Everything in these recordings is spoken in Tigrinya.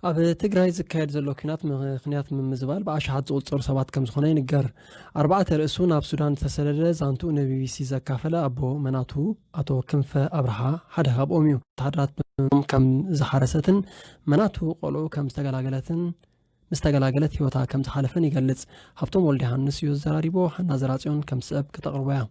ኣብ ትግራይ ዝካየድ ዘሎ ኲናት ምኽንያት ምምዝባል ብኣሽሓት ዝቑጸሩ ሰባት ከም ዝኾነ ይንገር። ኣርባዕተ ርእሱ ናብ ሱዳን ዝተሰደደ ዛንትኡ ንቢቢሲ ዘካፈለ ኣቦ መናቱ ኣቶ ክንፈ ኣብርሃ ሓደ ካብኦም እዩ። ወተሃደራት ከም ዝሓረሰትን መናቱ ቆልዑ ከም ዝተገላገለትን ምስ ተገላገለት ህይወታ ከም ዝሓለፈን ይገልጽ። ሃብቶም ወልደ ዮሃንስ እዩ ዘራሪቦ። ሃና ዘራጽዮን ከም ስዕብ ከተቕርቦ እያ።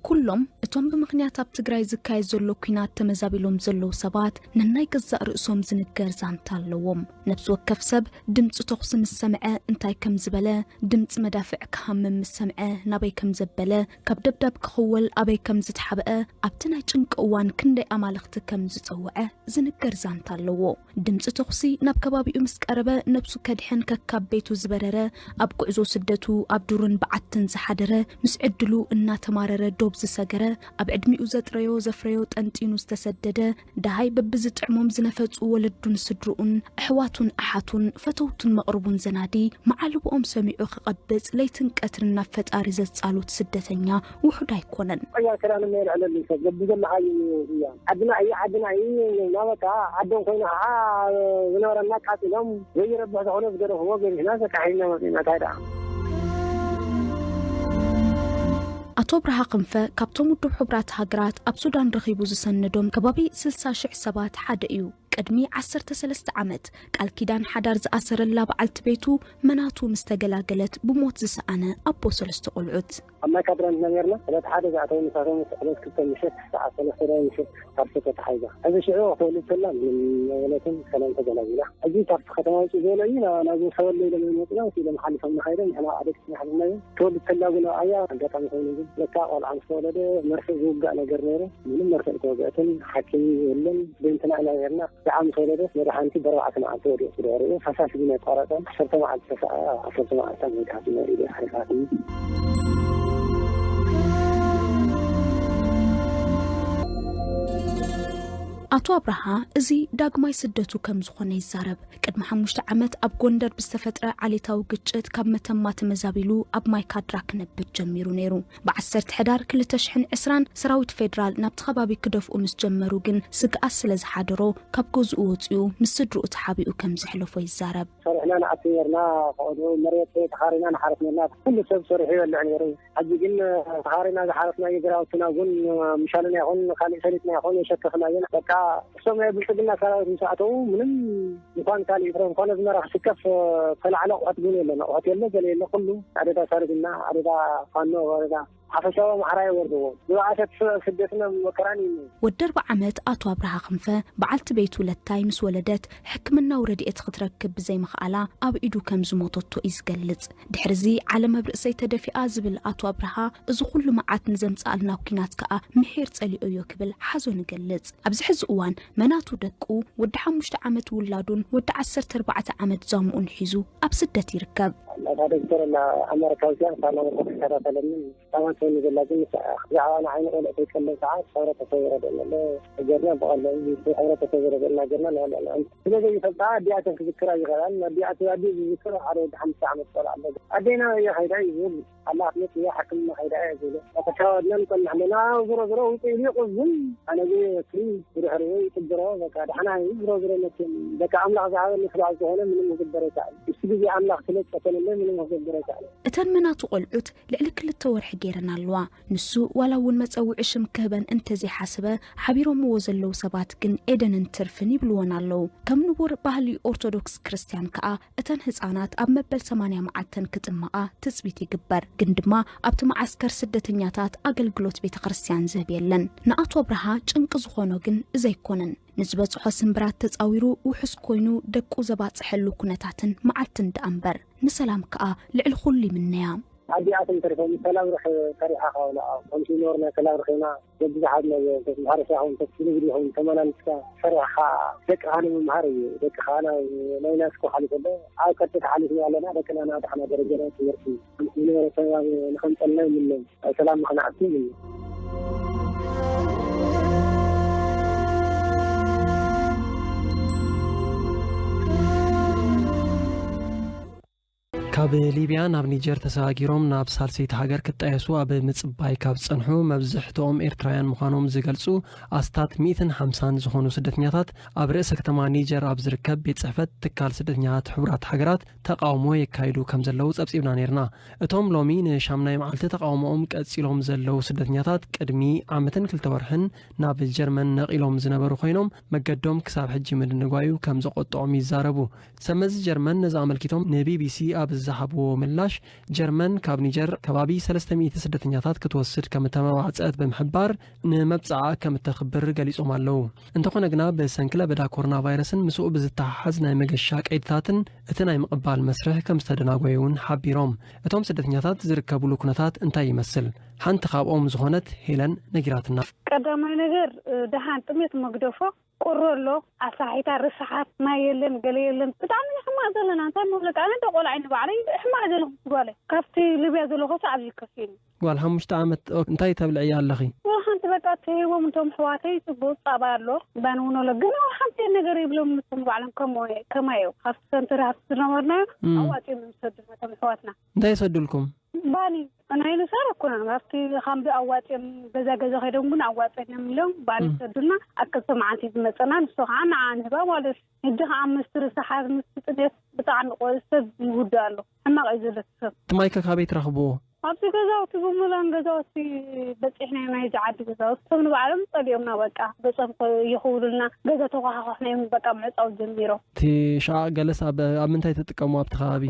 ኩሎም እቶም ብምኽንያት ኣብ ትግራይ ዝካየድ ዘሎ ኲናት ተመዛቢሎም ዘለዉ ሰባት ነናይ ገዛእ ርእሶም ዝንገር ዛንታ ኣለዎም። ነፍሲ ወከፍ ሰብ ድምፂ ተኹሲ ምስ ሰምዐ እንታይ ከም ዝበለ፣ ድምፂ መዳፍዕ ክሃምም ምስ ሰምዐ ናበይ ከም ዘበለ፣ ካብ ደብዳብ ክኽወል ኣበይ ከም ዝተሓብአ፣ ኣብቲ ናይ ጭንቂ እዋን ክንደይ ኣማልኽቲ ከም ዝጸውዐ ዝንገር ዛንታ ኣለዎ። ድምፂ ተኹሲ ናብ ከባቢኡ ምስ ቀረበ ነብሱ ከድሕን ከካብ ቤቱ ዝበረረ፣ ኣብ ጉዕዞ ስደቱ ኣብ ዱርን በዓትን ዝሓደረ፣ ምስ ዕድሉ እናተማረረ ዶብ ዝሰገረ፣ ኣብ ዕድሚኡ ዘጥረዮ ዘፍረዮ ጠንጢኑ ዝተሰደደ፣ ደሃይ በብዝጥዕሞም ዝነፈጹ ወለዱን ስድርኡን ኣሕዋቱን ኣሓቱን ፈተውቱን መቕርቡን ዘናዲ፣ መዓልቦኦም ሰሚዑ ክቐብጽ ለይትን ቀትርን ናብ ፈጣሪ ዘጻሉት ስደተኛ ውሑድ ኣይኮነን። ቀያር ክዳን የልዕለሉ ሰብ በብዘለኻዮ እያ። ዓድና እዩ፣ ዓድና እዩ። እና በቃ ዓዶም ኮይኑ ከዓ ዝነበረና ቃፂሎም ዘይረብሕ ዝኾነ ዝገደፍዎ ገዲፍና ዘካሒድና መፂና። እንታይ ደኣ? ኣቶ ብርሃ ክንፈ ካብቶም ውድብ ሕቡራት ሃገራት ኣብ ሱዳን ረኺቡ ዝሰነዶም ከባቢ ስልሳ ሽሕ ሰባት ሓደ እዩ። ቅድሚ ዓሰርተ ሰለስተ ዓመት ቃል ኪዳን ሓዳር ዝኣሰረላ በዓልቲ ቤቱ መናቱ ምስ ተገላገለት ብሞት ዝሰኣነ ኣቦ ሰለስተ ቆልዑት። ኣብ ማይ ካድራ ንሕና ነርና። ዕለት ሓደ ዝኣተው ንሳቶም ዕለት ክልተ ምሸት፣ ሰዓት ሰለስተ ናይ ምሸት ካብ ሰተ ተሓይዛ። እዚ ሽዑ ክትወልድ ከላ ምንም የበለትን፣ ሰላም ተገላጊላ። እዚ ካብቲ ከተማ ውፅእ ዝበለ እዩ፣ ናብ ሰወለ ኢሎም እዮም መፅና፣ ውፅእ ኢሎም ሓሊፎም ንኸይዶም፣ ንሕና ኣደግትና ሓሊፍናዮ። ትወልድ ከላ እውን ኣብኣያ ኣጋጣሚ ኮይኑ ግን ለካ ቆልዓ ምስ ተወለደ መርፍእ ዝውጋእ ነገር ነይሩ። ምንም መርፍእ ተወግአትን ሓኪም የለን። ቤንትና ኢና ነርና። ደዓ ምስ ወለደት መድሓንቲ ብኣርባዕተ መዓልቲ ወዲቑ ድሕሪኡ ፈሳሲ ግን ኣይቋረፀን። ዓሰርተ መዓልቲ ተሰኣ፣ ዓሰርተ መዓልቲ ኣብ መድሓንቲ መሪዱ ሓሪፋትኒ። ኣቶ ኣብርሃ እዚ ዳግማይ ስደቱ ከም ዝኾነ ይዛረብ። ቅድሚ ሓሙሽተ ዓመት ኣብ ጎንደር ብዝተፈጥረ ዓሌታዊ ግጭት ካብ መተማ ተመዛቢሉ ኣብ ማይካድራ ክነብር ጀሚሩ ነይሩ። ብዓሰርተ ሕዳር ክልተ ሽሕን ዕስራን ሰራዊት ፌደራል ናብቲ ከባቢ ክደፍኡ ምስ ጀመሩ ግን ስግኣት ስለ ዝሓደሮ ካብ ገዝኡ ወፂኡ ምስ ስድርኡ ተሓቢኡ ከም ዘሕለፎ ይዛረብ። ሰሪሕና ንኣቱ ነርና፣ ፈቐዶ መሬት ተኻሪና ንሓረስ ነርና። ኩሉ ሰብ ሰሪሑ ይበልዕ ነይሩ። ሕጂ ግን ተኻሪና ዝሓረስናዮ ግራውትና እውን ምሻልና ይኹን ካሊእ ሰሊጥና ይኹን የሸከፍናዮን። በቃ እሶም ናይ ብልፅግና ሰራዊት ምስ ኣተዉ ምንም እንኳን ካሊእ ይትረፍ እንኳን ኣዝመራ ክስከፍ ተላዕለ ኣቑሑት እውን የለን። ኣቑሑት የለ፣ ገለ የለ፣ ኩሉ ኣደዳ ሳርግና፣ ኣደዳ ፋኖ፣ ኣደዳ ሓፈሻዊ ኣምሓራ የወርድዎ። ዝባኣሰት ስ-፣ ስደትና መከራን እዩ። ወዲ ኣርብዓ ዓመት ኣቶ ኣብርሃ ክንፈ በዓልቲ ቤቱ ለታይ ምስ ወለደት ሕክምናዊ ረድኤት ክትረክብ ብዘይምኽኣላ ኣብ ኢዱ ከም ዝሞተቶ እዩ ዝገልጽ። ድሕርዚ ዓለም ኣብ ርእሰይ ተደፊኣ ዝብል ኣቶ ኣብርሃ፣ እዚ ኩሉ መዓት ንዘምጽኣልና ኲናት ከኣ ምሒር ጸሊኦዮ ክብል ሓዘኑ ይገልጽ። ኣብዚ ሕዚ እዋን መናቱ ደቁ፣ ወዲ ሓሙሽተ ዓመት ውላዱን ወዲ ዓሰርተ ኣርባዕተ ዓመት ዛሙኡን ሒዙ ኣብ ስደት ይርከብ። ኣላ ዶክተር ኣላ ኣመሪካዊት እያ፣ ንሳ ናባይ ትከታተለኒ። ታማት ኮይኑ ዘላ ግን ንሳ እያ። ብዛዕባ ንዓይ ንቆልዑ ከይጸልእ ከዓ ሕብረተሰብ ይረድአና ኣሎ። ጌርና ብቐለሉ ሕብረተሰብ ይረድአና ጌርና ንበልዕ ንዕም። ስለ ዘይፈልጣ ኣዲኣተን ክዝክራ ይኽእላን። ኣዲኣት ኣዲኡ ዝዝክር ሓደ ወዲ ሓሙሽተ ዓመት ቆልዓ ኣሎ። ኣዴና እየ ከይዳ እዩ ዝብል። ኣላ ክትመጽእ እያ፣ ሕክምና ከይዳ እያ ዝብሎ። ኣተካባድና ንጸንሕ ኣለና። ዞሮ ዞሮ ውፅእ ኢሉ ይቕዝም። ኣነ ግን እሱን ብድሕሪኡ ይጥብሮ። በቃ፣ ደሕና እዩ። ዞሮ ዞሮ መቸም፣ በቃ፣ ኣምላኽ ዝሃበኒ ስለ ዝኾነ ምንም ክግበር ኣይከኣልን። እሱ ግዜ ኣምላኽ ስለ ዝፈተነለይ ምንም ክገብር ኣይከኣልን። እተን መናቱ ቆልዑት ልዕሊ ክልተ ወርሒ ገይረን ኣለዋ። ንሱ ዋላ እውን መጸውዒ ሽም ክህበን እንተዘይሓሰበ፣ ሓቢሮምዎ ዘለዉ ሰባት ግን ኤደንን ትርፍን ይብልወን ኣለዉ። ከም ንቡር ባህሊ ኦርቶዶክስ ክርስትያን ከኣ፣ እተን ህጻናት ኣብ መበል ሰማንያ መዓልተን ክጥመቓ ትጽቢት ይግበር። ግን ድማ ኣብቲ መዓስከር ስደተኛታት ኣገልግሎት ቤተ ክርስትያን ዝህብ የለን። ንኣቶ ኣብርሃ ጭንቂ ዝኾኖ ግን እዚ ኣይኮነን። ንዝበጽሖ ስምብራት ተጻዊሩ ውሑስ ኮይኑ ደቁ ዘባጽሐሉ ኩነታትን መዓልትን ደኣ እምበር፣ ንሰላም ከኣ ልዕሊ ኩሉ ይምነያ። ኣዲኣቶም ተሪፎም ሰላም ርሕ ሰሪሓ ካውላ ከምቲ ኖርና ሰላም ርሕና በብዝሓት ናይ ማሕረሻ ይኹን ተስፍንግዲ ይኹን ተመላልስካ ሰሪሕኻ ደቅኻ ንምምሃር እዩ። ደቅኻ ናብ ናይ ናስኮ ሓሊፉ ኣሎ። ኣብ ቀጥታ ሓሊፍና ኣለና። ደቅና ናብ ደሓና ደረጃ ናይ ትምህርቲ ዝነበረ ሰላም ንኸምፀልና ይምነን። ኣብ ሰላም ንኽንኣቱ ይምነን። ካብ ሊብያ ናብ ኒጀር ተሰጋጊሮም ናብ ሳልሰይቲ ሃገር ክጣየሱ ኣብ ምጽባይ ካብ ዝጸንሑ መብዝሕትኦም ኤርትራውያን ምዃኖም ዝገልጹ ኣስታት ሚእትን ሓምሳን ዝኾኑ ስደተኛታት ኣብ ርእሰ ከተማ ኒጀር ኣብ ዝርከብ ቤት ጽሕፈት ትካል ስደተኛታት ሕቡራት ሃገራት ተቃውሞ የካይዱ ከም ዘለዉ ጸብጺብና ነይርና። እቶም ሎሚ ንሻምናይ መዓልቲ ተቃውሞኦም ቀጺሎም ዘለዉ ስደተኛታት ቅድሚ ዓመትን ክልተ ወርሕን ናብ ጀርመን ነቒሎም ዝነበሩ ኮይኖም መገዶም ክሳብ ሕጂ ምድንጓዩ ከም ዘቆጥዖም ይዛረቡ። ሰመዚ ጀርመን ነዚ ኣመልኪቶም ንቢቢሲ ኣብ ዝሃብዎ ምላሽ፣ ጀርመን ካብ ኒጀር ከባቢ ሰለስተ ሚእቲ ስደተኛታት ክትወስድ ከም እተመባጸአት ብምሕባር፣ ንመብጽዓ ከም እተኽብር ገሊጾም ኣለዉ። እንተኾነ ግና፣ ብሰንኪ ለበዳ ኮሮና ቫይረስን ምስኡ ብዝተሓሓዝ ናይ መገሻ ቀይድታትን እቲ ናይ ምቕባል መስርሕ ከም ዝተደናጎየ እውን ሓቢሮም። እቶም ስደተኛታት ዝርከብሉ ኩነታት እንታይ ይመስል? ሓንቲ ካብኦም ዝኾነት ሄለን ነጊራትና። ቀዳማይ ነገር፣ እ፣ ደሓን ጥሜት መግደፎ፣ ቁሪ ኣሎ፣ ኣሳሒታ፣ ርስሓት፣ ማይ የለን፣ ገለ የለን። ብጣዕሚ ኢና ሕማቕ ዘለና። እንታይ ምብለካ? ኣነ እንደ ቆልዓ ንባዕለይ ሕማቕ ዘለኹ ጓለይ። ካብቲ ሊብያ ዘለኹ ኣብዚ ይከፍየኒ። ጓል ሓሙሽተ ዓመት፣ ኦ፣ እንታይ ተብልዕያ ኣለኺ? ወላ ሓንቲ በቃ ተሂቦም እንቶም ኣሕዋተይ ጽቡቕ ጻባ ኣሎ፣ ባኒ እውን ኣሎ። ግን ወላ ሓንቲ ነገር ይብሎም ንሶም ባዕሎም ከም-፣ ከማይ እዮም። ካብቲ ሰንተር ሃብቲ ዝነበርናዮ እም። ኣዋጺኦም እዮም ዝሰዱና እቶም ኣሕዋትና። እንታይ ይሰዱልኩም? ባኒ ናይ ንሳር ኣይኮነን፣ ኣብቲ ካምቢ ኣዋጺኦም ገዛ ገዛ ከይዶም ግን ኣዋጺኦም እዮም ኢሎም ባኒ እም። ይሰዱና። ኣብ ክልተ መዓልቲ ዝመጸና ንሱ ከዓ ንዓ ንህባ ማለት እዩ። ሕጂ ከዓ ምስቲ ርስሓት ምስቲ ጥሜት ብጣዕሚ ቆ-፣ ሰብ ይውዳእ ኣሎ። ሕማቕ እዩ ዘሎ እቲ ሰብ። እቲ ማይከ ካበይ ትረኽብዎ? ኣብቲ ገዛውቲ ብምሉኣን ገዛውቲ በጺሕና ኢና፣ ናይዚ ዓዲ ገዛውቲ። ሰብ ንባዕሎም ጸሊኦምና በቃ። ገጾም ከ-፣ ይኽውሉልና፣ ገዛ ተኳሓኳሕና እዮም በቃ ምዕጻው ጀሚሮም። እቲ ሻዕ ገለስ ኣብ፣ ኣብ ምንታይ ትጥቀሙ ኣብቲ ከባቢ?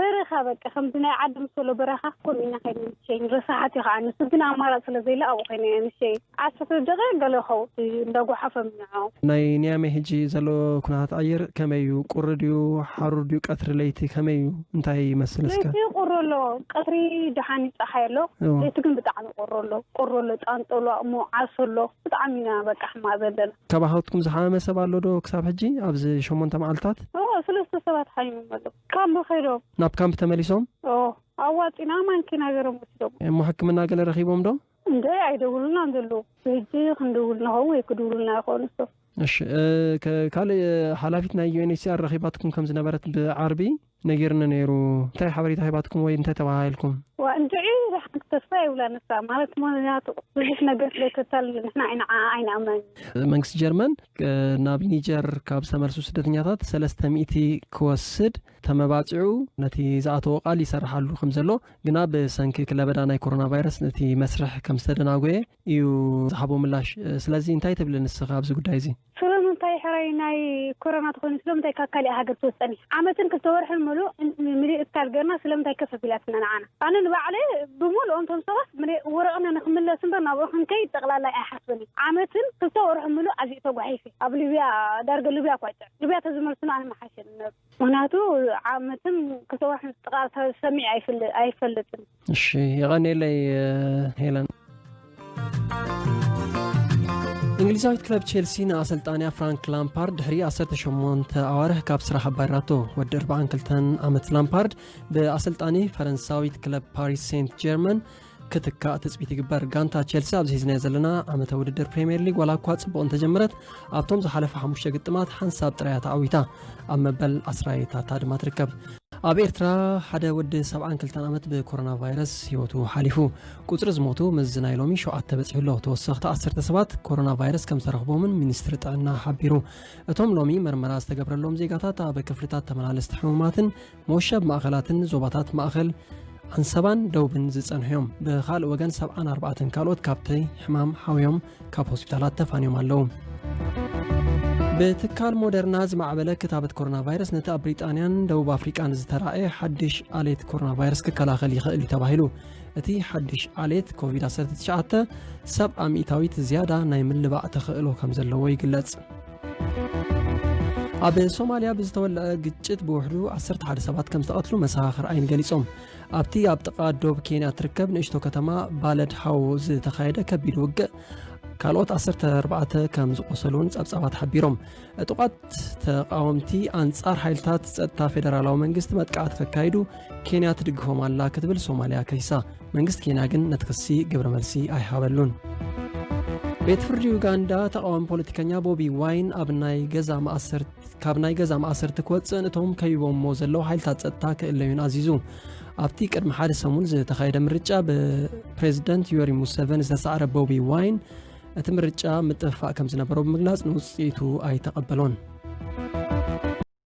በረኻ በቃ፣ ከምዚ ናይ ዓዲ ምስ በሎ በረኻ ኮን ኢና ከይንሸኝ፣ ረሳሓት እዩ ከዓ። ንሱ ግን ኣማራጭ ስለ ዘይለ ኣብኡ ኮይነ እየ ንሸይ። ዓሰርተ ደቂቕ ገለ ይኸውን እንዳጓሓፈ ምንዖ። ናይ ኒያሜ ሕጂ ዘሎ ኩነታት ኣየር ከመይ እዩ? ቁሪ ድዩ? ሓሩር ድዩ? ቀትሪ ለይቲ ከመይ እዩ? እንታይ ይመስል እስከ? ለይቲ ቁሪ ኣሎ፣ ቀትሪ ደሓን እዩ፣ ጸሓይ ኣሎ። እዎ። ለይቲ ግን ብጣዕሚ ቁሪ ኣሎ። ቁሪ ኣሎ፣ ጣንጦ ኣሎ፣ እሞ ዓርሶ ኣሎ። ብጣዕሚ ኢና በቃ ሕማቕ ዘለና። ካባኻትኩም ዝሓመመ ሰብ ኣሎ ዶ ክሳብ ሕጂ ኣብዚ ሸሞንተ መዓልታት? እዎ፣ ሰለስተ ሰባት ሓሚሞም ኣለዉ። ካምፕ ከይዶም። ናብ ካምፕ ተመሊሶም? እዎ፣ ኣዋጺና ማንኪና ገይሮም ወሲዶም። እሞ ሕክምና ገለ ረኺቦም ዶ? እንደ ኣይደውሉልናን ዘለዉ። ሕጂ ክንደውል ንኸውን ወይ ክድውሉልና ይኾኑ እሶም። እሺ፣ እ፣ ከ-፣ ካልእ ሓላፊት ናይ ዩ ኤን ኤች ሲ ኣር ረኺባትኩም ከም ዝነበረት ብዓርቢ ነጊርኒ ነይሩ። እንታይ ሓበሬታ ሂባትኩም ወይ እንታይ ተባሃሂልኩም? ዋ፣ እንድዒ ደሓን ተስፋ የብላን እሳ። ማለት ምኽንያቱ ብዙሕ ነገር ስለ ተታልል ንሕና ኣይንዓ-፣ ኣይንኣምንን። መንግስቲ ጀርመን፣ እ፣ ናብ ኒጀር ካብ ዝተመልሱ ስደተኛታት ሰለስተ ሚእቲ ክወስድ ተመባጺዑ ነቲ ዝኣተዎ ቃል ይሰርሓሉ ከም ዘሎ፣ ግና ብሰንኪ ለበዳ ናይ ኮሮና ቫይረስ ነቲ መስርሕ ከም ዝተደናጎየ እዩ ዝሃቦ ምላሽ። ስለዚ እንታይ ትብሊ ንስኺ ኣብዚ ጉዳይ እዚ? ስለምንታይ ሕራይ ናይ ኮሮና ተኾይኑ ስለምንታይ ካብ ካሊእ ሃገር ትወጸኒ? ዓመትን ክልተ ወርሕን ምሉእ ን-፣ ምልእ እካል ገርና ስለምንታይ ከፍ ኣቢላትና ንዓና? ኣነ ንባዕለይ ብምሉኦም እቶም ሰባት ምልእ ወረቕና ንክምለስ እምበር ናብኡ ክንከይድ ጠቕላላይ ኣይሓስብን እየ። ዓመትን ክልተ ወርሕን ምሉእ ኣዚእ ተጓሒፈ። ኣብ ሊብያ፣ ዳርገ ሊብያ እኳ ይጥዕም። ሊብያ ተዝመልሱና ኣነ ምሓሸኒ ነይሩ። ምኽንያቱ ዓመትን ክልተ ወርሕን ጥቓ ሰሚዐ ኣይፍል-፣ ኣይፈልጥን። እሺ፣ የቐንየለይ፣ ሄለን። እንግሊዛዊት ክለብ ቼልሲ ንኣሰልጣንያ ፍራንክ ላምፓርድ ድሕሪ ዓሰርተ ሸሞንተ ኣዋርሕ ካብ ስራሕ ኣባሪራቶ። ወዲ ኣርብዓን ክልተን ዓመት ላምፓርድ ብኣሰልጣኒ ፈረንሳዊት ክለብ ፓሪስ ሴንት ጀርመን ክትካእ ትጽቢት ይግበር። ጋንታ ቸልሲ ኣብዚ ሒዝናዮ ዘለና ዓመታዊ ውድድር ፕሪምየር ሊግ ዋላ እኳ ጽቡቕ እንተጀመረት፣ ኣብቶም ዝሓለፈ ሓሙሽተ ግጥማት ሓንሳብ ጥራይ እያ ተዓዊታ። ኣብ መበል ዓስራይታታ ድማ ትርከብ። ኣብ ኤርትራ ሓደ ወዲ ሰብዓን ክልተን ዓመት ብኮሮና ቫይረስ ህይወቱ ሓሊፉ። ቁጽሪ ዝሞቱ ምስዚ ናይ ሎሚ ሸውዓተ በጺሑ ኣሎ። ተወሰኽቲ ዓሰርተ ሰባት ኮሮና ቫይረስ ከም ዝተረኽቦምን ሚኒስትሪ ጥዕና ሓቢሩ። እቶም ሎሚ መርመራ ዝተገብረሎም ዜጋታት ኣብ ክፍልታት ተመላለስቲ ሕሙማትን መወሸብ ማእኸላትን ዞባታት ማእኸል ዓንሰባን ደቡብን ዝጸንሑ እዮም። ብኻልእ ወገን፣ ሰብዓን ኣርባዕተን ካልኦት ካብቲ ሕማም ሓውዮም ካብ ሆስፒታላት ተፋንዮም ኣለዉ። ብትካል ሞደርና ዝማዕበለ ክታበት ኮሮና ቫይረስ ነቲ ኣብ ብሪጣንያን ደቡብ ኣፍሪቃን ዝተራእየ ሓድሽ ኣሌት ኮሮና ቫይረስ ክከላኸል ይኽእል እዩ ተባሂሉ። እቲ ሓድሽ ኣሌት ኮቪድ ዓሰርተ ትሽዓተ ሰብዓ ሚእታዊት ዝያዳ ናይ ምልባዕ ተኽእሎ ከም ዘለዎ ይግለጽ። ኣብ ሶማልያ ብዝተወልዐ ግጭት ብውሕዱ ዓሰርተ ሓደ ሰባት ከም ዝተቐትሉ መሰኻኽር ዓይኒ ገሊጾም። ኣብቲ ኣብ ጥቓ ዶብ ኬንያ ትርከብ ንእሽቶ ከተማ ባለድ ሃዎ ዝተኻየደ ከቢድ ውግእ ካልኦት ዓሰርተ ኣርባዕተ ከም ዝቖሰሉ እውን ጸብጻባት ሓቢሮም። ዕጡቓት ተቓወምቲ ኣንጻር ሓይልታት ጸጥታ ፌደራላዊ መንግስቲ መጥቃዕቲ ከካይዱ ኬንያ ትድግፎም ኣላ ክትብል ሶማልያ ከሲሳ። መንግስቲ ኬንያ ግን ነቲ ክሲ ግብረ መልሲ ኣይሃበሉን። ቤት ፍርዲ ዩጋንዳ ተቓዋሚ ፖለቲከኛ ቦቢ ዋይን ኣብ ናይ ገዛ ማእሰር ካብ ናይ ገዛ ማእሰርቲ ክወፅእን እቶም ከቢቦሞ ዘለዉ ሓይልታት ጸጥታ ክእለዩን ኣዚዙ። ኣብቲ ቅድሚ ሓደ ሰሙን ዝተኻየደ ምርጫ ብፕሬዝደንት ዮሪ ሙሰቨን ዝተሳዕረ ቦቢ ዋይን እቲ ምርጫ ምጥፍፋእ ከም ዝነበሮ ብምግላጽ ንውጽኢቱ ኣይተቐበሎን።